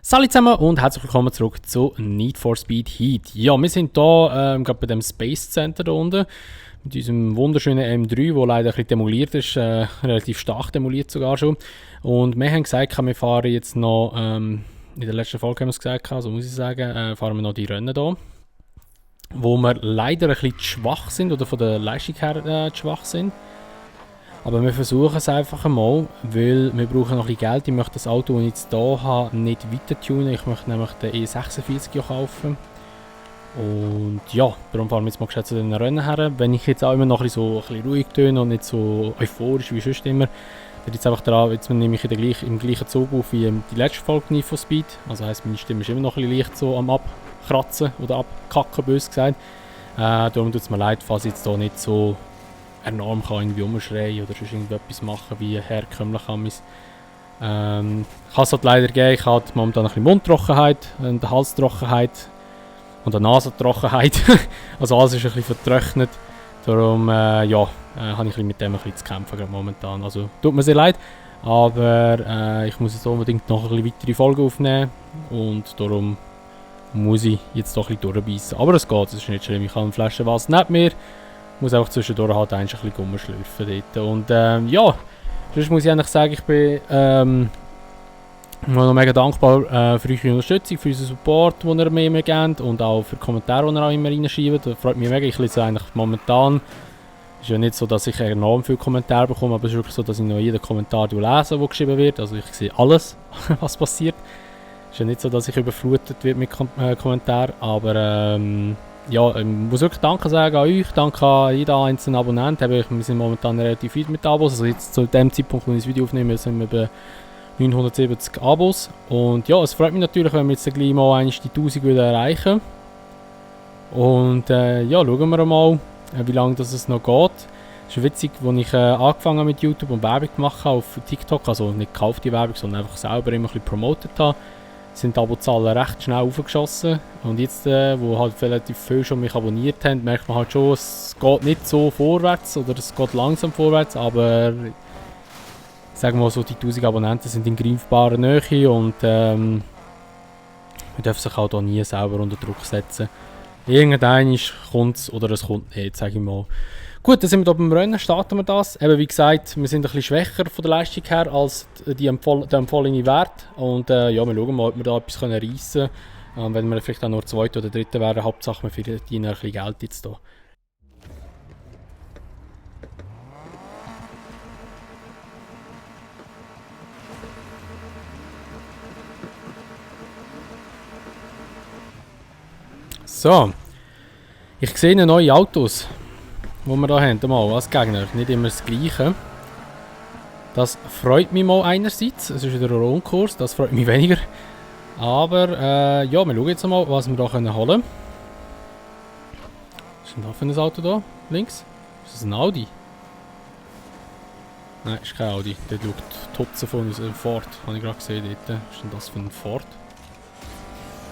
Hallo zusammen und herzlich willkommen zurück zu Need for Speed Heat. Ja, wir sind hier gerade bei dem Space Center da unten mit diesem wunderschönen M3, der leider ein bisschen demoliert ist, relativ stark demoliert sogar schon. Und wir haben gesagt, wir fahren jetzt noch, in der letzten Folge haben wir es gesagt, so muss ich sagen, fahren wir noch die Rennen hier, wo wir leider ein bisschen zu schwach sind oder von der Leistung her zu schwach sind. Aber wir versuchen es einfach einmal, weil wir brauchen noch ein bisschen Geld. Ich möchte das Auto, das ich jetzt hier habe, nicht weiter tunen. Ich möchte nämlich den E46 kaufen. Und ja, darum fahren wir jetzt mal geschätzt zu den Rennen her. Wenn ich jetzt auch immer noch ein bisschen ruhig töne und nicht so euphorisch wie sonst immer, dann jetzt einfach daran, jetzt nehme ich im gleichen Zug auf wie die letzte Folge Need for Speed. Also heisst, meine Stimme ist immer noch ein bisschen leicht so am Abkratzen oder Abkacken, böse gesagt. Darum tut es mir leid, falls ich jetzt hier nicht so enorm kann irgendwie umschreien oder sonst irgendetwas machen wie herkömmlich amis. Kann es halt leider geben, ich habe momentan ein bisschen Mundtrockenheit, eine Halstrockenheit und eine Nasentrockenheit. Also alles ist ein bisschen vertrocknet. Darum habe ich ein bisschen mit dem ein bisschen zu kämpfen gerade momentan. Also tut mir sehr leid, aber ich muss jetzt unbedingt noch ein bisschen weitere Folgen aufnehmen und darum muss ich jetzt doch ein bisschen durchbeissen. Aber es geht, es ist nicht schlimm, ich habe eine Flasche Wasser neben mir. Ich muss auch zwischendurch halt ein bisschen rumschlürfen dort. Und ja, sonst muss ich eigentlich sagen, ich bin noch mega dankbar für eure Unterstützung, für unseren Support, den ihr mir gebt und auch für die Kommentare, die ihr auch immer reinschreibt. Das freut mich mega. Ich lese eigentlich momentan, ist ja nicht so, dass ich enorm viele Kommentare bekomme, aber es ist wirklich so, dass ich noch jeden Kommentar lese, der geschrieben wird. Also ich sehe alles, was passiert. Es ist ja nicht so, dass ich überflutet werde mit Kommentaren, aber ja, ich muss wirklich Danke sagen an euch, danke an jeden einzelnen Abonnenten. Wir sind momentan relativ weit mit Abos, also jetzt zu dem Zeitpunkt, wo ich das Video aufnehme, sind wir bei 970 Abos. Und ja, es freut mich natürlich, wenn wir jetzt gleich mal die 1000 wieder erreichen. Und ja, schauen wir mal, wie lange das noch geht. Es ist witzig, als ich angefangen habe mit YouTube und Werbung gemacht habe auf TikTok, also nicht gekauft die Werbung, sondern einfach selber immer ein bisschen promotet habe, sind die Abozahlen recht schnell aufgeschossen. Und jetzt, wo halt relativ viele schon mich abonniert haben, merkt man halt schon, es geht nicht so vorwärts oder es geht langsam vorwärts, aber sagen wir mal so, die 1000 Abonnenten sind in greifbarer Nähe und man darf sich halt auch nie selber unter Druck setzen. Irgendwann kommt es oder es kommt nicht, sage ich mal. Gut, dann sind wir hier beim Rennen, starten wir das. Eben wie gesagt, wir sind ein bisschen schwächer von der Leistung her als der empfohlene Wert. Und ja, wir schauen mal, ob wir da etwas reissen können. Wenn wir vielleicht auch nur Zweiter oder Dritter wären, Hauptsache wir verdienen ein bisschen Geld jetzt hier. So, ich sehe neue Autos, die wir hier haben, mal als Gegner, nicht immer das Gleiche. Das freut mich mal einerseits, es ist wieder ein Rundkurs, das freut mich weniger. Aber ja, wir schauen jetzt mal, was wir hier holen können. Was ist denn da für ein Auto da, links? Ist das ein Audi? Nein, ist kein Audi, der schaut Tutzen von uns, ein Ford, habe ich gerade gesehen dort. Was ist denn das für ein Ford?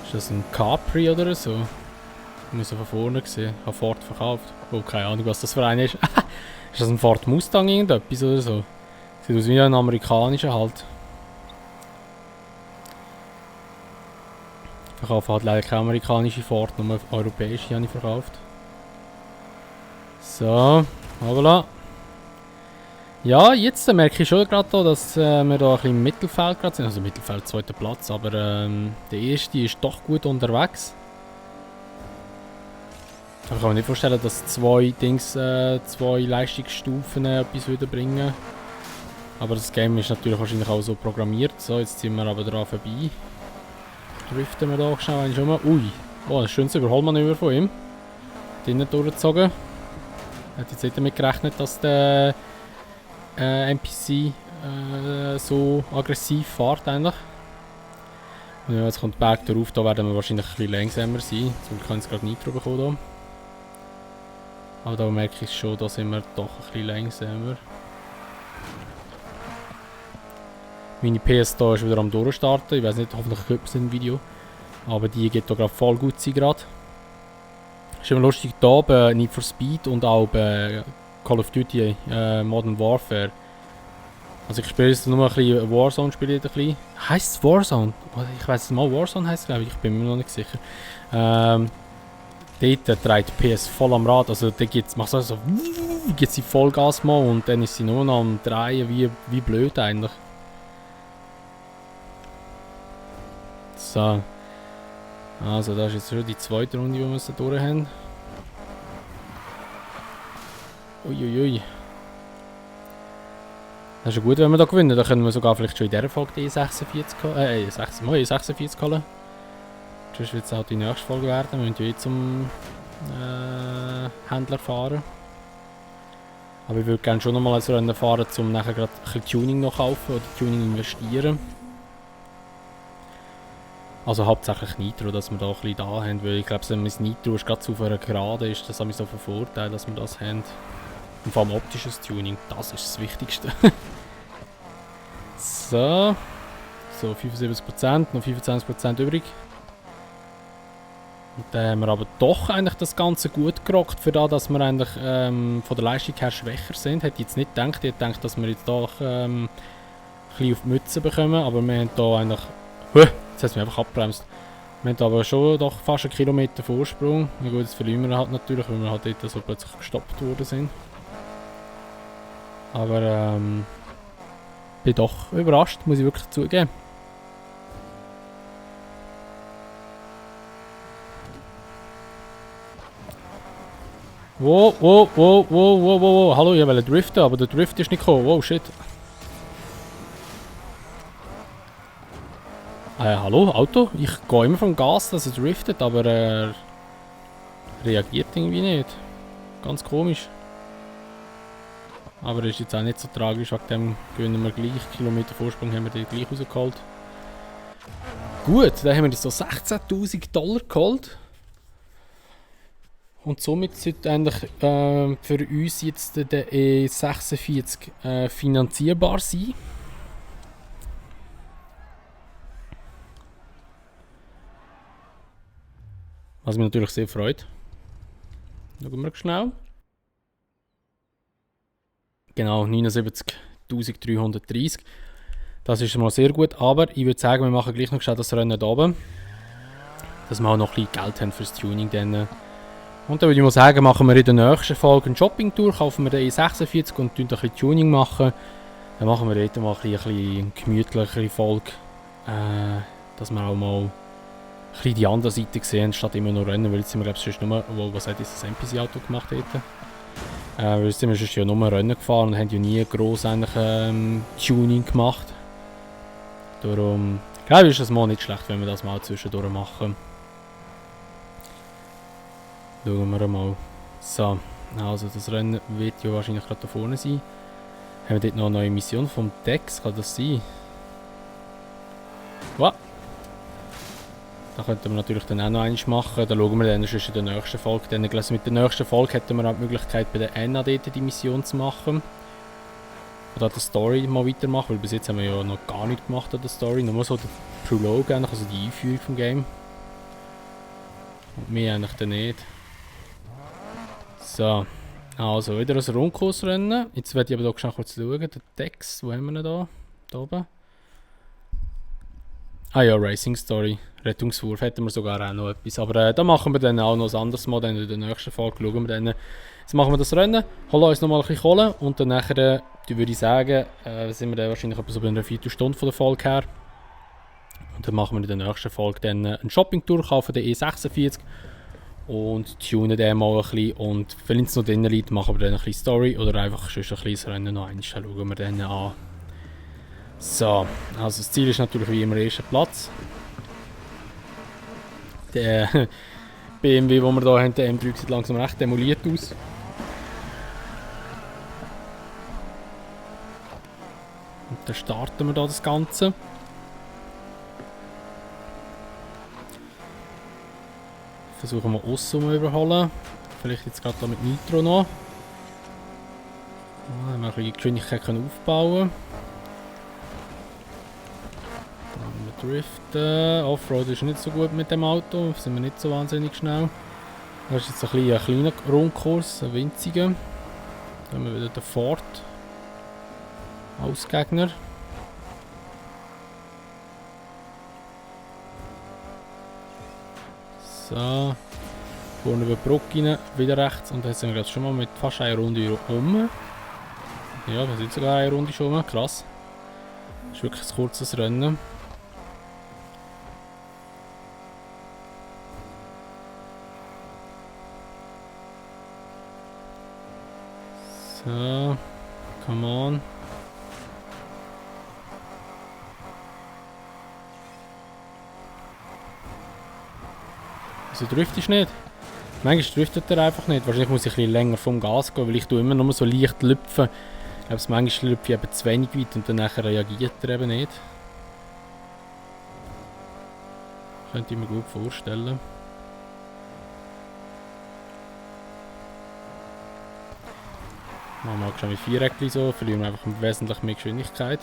Ist das ein Capri oder so? Ich muss von vorne sehen. Ich habe Ford verkauft. Oh, keine Ahnung, was das für einer ist. Ist das ein Ford Mustang irgendetwas oder so? Sieht aus wie ein amerikanischer halt. Ich verkaufe halt leider keine amerikanische Ford, nur europäische habe ich verkauft. So, voilà. Ja, jetzt merke ich schon gerade, dass wir da ein bisschen im Mittelfeld gerade sind. Also Mittelfeld, zweiter Platz, aber der erste ist doch gut unterwegs. Ich kann mir nicht vorstellen, dass zwei Leistungsstufen etwas bringen. Aber das Game ist natürlich wahrscheinlich auch so programmiert. So, jetzt sind wir aber dran vorbei. Driften wir da schnell einmal um. Ui, oh, ein schönes Überholmanöver von ihm. Drinnen durchgezogen. Ich hätte jetzt nicht damit gerechnet, dass der NPC so aggressiv fährt eigentlich. Und ja, jetzt kommt der Berg darauf, da werden wir wahrscheinlich ein bisschen langsamer sein. Zum Glück kann ich gerade Nitro bekommen hier. Aber da merke ich schon, da sind wir doch ein bisschen langsamer. Meine PS da ist wieder am Durchstarten. Ich weiß nicht, hoffentlich hört man es im Video. Aber die geht da gerade voll gut sein gerade. Ist immer lustig, da bei Need for Speed und auch bei Call of Duty Modern Warfare Also ich spiele jetzt nur ein bisschen Warzone, spiele ich ein bisschen. Heisst es Warzone? Ich weiß nicht mal, Warzone heisst es, glaube ich. Ich bin mir noch nicht sicher. Dort dreht die PS voll am Rad. Also da macht es also gibt sie Vollgas mal und dann ist sie nur noch am Drehen, wie blöd eigentlich. So. Also das ist jetzt schon die zweite Runde, die wir da durch haben. Uiuiui. Das ist ja gut, wenn wir da gewinnen. Dann können wir sogar vielleicht schon in dieser Folge die E46 holen. E46 holen. Sonst wird es auch die nächste Folge werden. Wir müssen ja jetzt zum Händler fahren. Aber ich würde gerne schon nochmal ein Rennen fahren, um nachher gerade ein bisschen Tuning noch kaufen oder Tuning investieren. Also hauptsächlich Nitro, dass wir da ein bisschen da haben. Weil ich glaube, wenn das Nitro ist gerade so auf einer Gerade ist, das habe ich so einen Vorteil, dass wir das haben. Und vor allem optisches Tuning, das ist das Wichtigste. So. So, 75%, noch 25% übrig. Und dann haben wir aber doch eigentlich das Ganze gut gerockt, für das, dass wir eigentlich von der Leistung her schwächer sind. Hätte ich jetzt nicht gedacht. Ich hätte gedacht, dass wir jetzt doch ein bisschen auf die Mütze bekommen. Aber wir haben da eigentlich... Jetzt hat es mich einfach abgebremst. Wir haben aber schon doch fast einen Kilometer Vorsprung. Ja gut, das verlieren wir halt natürlich, weil wir halt dort so plötzlich gestoppt worden sind. Aber bin doch überrascht, muss ich wirklich zugeben. Wow. Hallo, ich wollte driften, aber der Drift ist nicht gekommen. Wow, shit. Hallo, Auto? Ich gehe immer vom Gas, dass er driftet, aber er reagiert irgendwie nicht. Ganz komisch. Aber ist jetzt auch nicht so tragisch, wegen dem gewinnen wir gleich. Kilometer Vorsprung haben wir den gleich rausgeholt. Gut, dann haben wir so 16.000 Dollar geholt. Und somit sollte eigentlich für uns jetzt der E46 finanzierbar sein. Was mich natürlich sehr freut. Schauen wir schnell. Genau, 79.330. Das ist mal sehr gut, aber ich würde sagen, wir machen gleich noch schnell das Rennen da oben. Dass wir auch noch ein bisschen Geld haben fürs Tuning. Dann. Und dann würde ich mal sagen, machen wir in der nächsten Folge eine Shopping-Tour, kaufen wir den E46 und ein bisschen Tuning machen. Dann machen wir dort mal ein bisschen gemütlichere Folge. Dass wir auch mal ein bisschen die andere Seite sehen, statt immer nur Rennen, weil jetzt sind wir glaube ich nur, was hat dieses NPC-Auto gemacht dort? Weil jetzt sind wir ja nur Rennen gefahren und haben ja nie gross eigentlich Tuning gemacht. Darum glaube ich, ist es mal nicht schlecht, wenn wir das mal zwischendurch machen. Schauen wir mal. So, also das Rennen wird ja wahrscheinlich gerade da vorne sein. Haben wir dort noch eine neue Mission vom Dex? Kann das sein? Was? Da könnten wir natürlich dann auch noch eins machen. Da schauen wir dann schon in der nächsten Folge. Dann, mit der nächsten Folge hätten wir auch die Möglichkeit, bei der Anna dort die Mission zu machen. Oder die Story mal weitermachen, weil bis jetzt haben wir ja noch gar nichts gemacht an der Story. Nur so der Prologue, eigentlich, also die Einführung vom Game. Und mehr eigentlich dann nicht. So, also wieder ein Rundkursrennen. Jetzt werde ich aber hier kurz schauen. Der Text, wo haben wir ihn da? Da oben. Ah ja, Racing Story. Rettungswurf hätten wir sogar auch noch etwas. Aber da machen wir dann auch noch ein anderes Mal. Dann in der nächsten Folge schauen wir dann. Jetzt machen wir das Rennen, holen uns nochmal ein bisschen Kohle und dann nachher, würde ich sagen, sind wir dann wahrscheinlich etwa so bei einer Viertelstunde von der Folge her. Und dann machen wir in der nächsten Folge dann eine Shopping-Tour, kaufen den E46 und tunen den mal ein bisschen. Und wenn es noch drin liegt, machen wir dann ein bisschen Story oder einfach schon ein kleines Rennen noch eins, schauen wir dann an. So, also das Ziel ist natürlich wie immer erster Platz. Der BMW, den wir hier haben, der M3 sieht langsam recht demoliert aus. Und dann starten wir da das Ganze. Versuchen wir aussen zu überholen. Vielleicht jetzt gerade mit Nitro noch. Da haben wir ein bisschen Geschwindigkeit aufbauen. Dann driften. Offroad ist nicht so gut mit dem Auto, sind wir nicht so wahnsinnig schnell. Das ist jetzt ein kleiner Rundkurs, ein winziger. Dann haben wir wieder den Ford. Als Gegner. So. Vorne über die Brücke rein, wieder rechts. Und jetzt sind wir gerade schon mal mit fast einer Runde um. Ja, wir sind sogar eine Runde schon um. Krass. Das ist wirklich ein kurzes Rennen. So. Come on. Wieso driftest du nicht? Manchmal driftet er einfach nicht. Wahrscheinlich muss ich ein bisschen länger vom Gas gehen, weil ich immer nur so leicht lüpfen. Ich glaube, manchmal lüpfe ich eben zu wenig weit und dann nachher reagiert er eben nicht. Könnte ich mir gut vorstellen. Machen wir mal schon mit Viereckchen so, verlieren wir einfach wesentlich mehr Geschwindigkeit.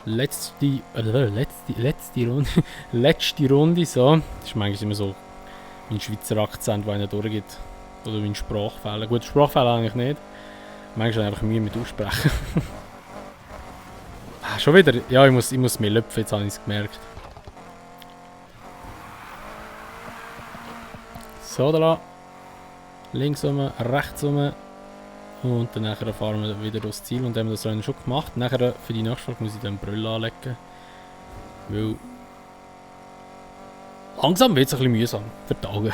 Letzte Runde. Letzte Runde, so. Das ist manchmal immer so mein Schweizer Akzent, der einen durchgeht. Oder mein Sprachfehler. Gut, Sprachfehler eigentlich nicht. Manchmal einfach Mühe mit Aussprechen. Schon wieder? Ja, ich muss mehr löpfen, jetzt habe ich es gemerkt. So, da. Links rum, rechts rum. Und dann fahren wir wieder durchs Ziel und haben das Rennen schon gemacht. Nachher für die nächste Folge muss ich dann Brille anlegen. Weil langsam wird es ein bisschen mühsam für die Augen.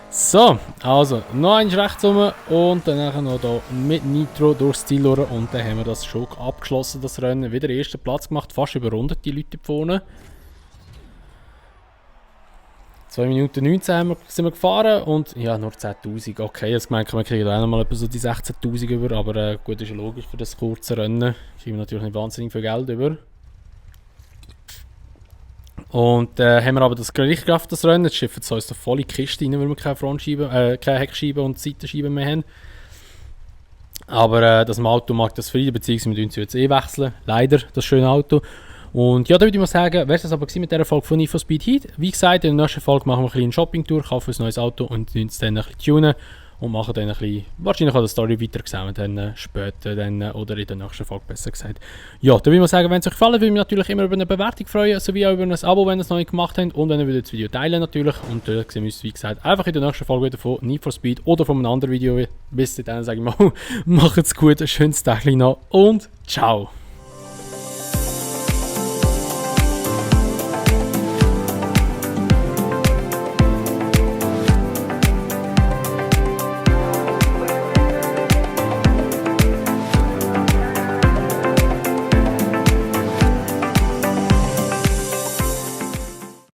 So, also noch eins rechts rum und dann noch hier mit Nitro durchs Ziel durch. Und dann haben wir das schon abgeschlossen, das Rennen. Wieder den ersten Platz gemacht, fast überrundet die Leute vorne. 2 Minuten 19 sind wir gefahren und ja, nur 10'000. Okay, jetzt gemeint, wir kriegen auch nochmal etwa so die 16'000 über, aber gut, ist ja logisch für das kurze Rennen. Kriegen wir natürlich nicht wahnsinnig viel Geld über. Und haben wir aber das richtig geschafft, das Rennen. Jetzt schiffen wir uns eine volle Kiste rein, weil wir keine Heckscheibe und Seitenscheibe mehr haben. Aber das Auto mag das Frieden, beziehungsweise wir jetzt wechseln. Leider, das schöne Auto. Und ja, da würde ich mal sagen, wäre es das aber mit dieser Folge von Need for Speed Heat. Wie gesagt, in der nächsten Folge machen wir ein bisschen Shopping-Tour, kaufen ein neues Auto und uns dann ein bisschen tunen. Und machen dann ein bisschen, wahrscheinlich auch die Story weiter zusammen, dann später oder in der nächsten Folge besser gesagt. Ja, da würde ich mal sagen, wenn es euch gefallen würde ich mich natürlich immer über eine Bewertung freuen, sowie auch über ein Abo, wenn ihr es noch nicht gemacht habt. Und wenn ihr das Video teilen natürlich. Und da sehen wir uns, wie gesagt, einfach in der nächsten Folge wieder von Need for Speed oder von einem anderen Video. Bis dann sage ich mal, macht's gut, ein schönes Tag noch und ciao!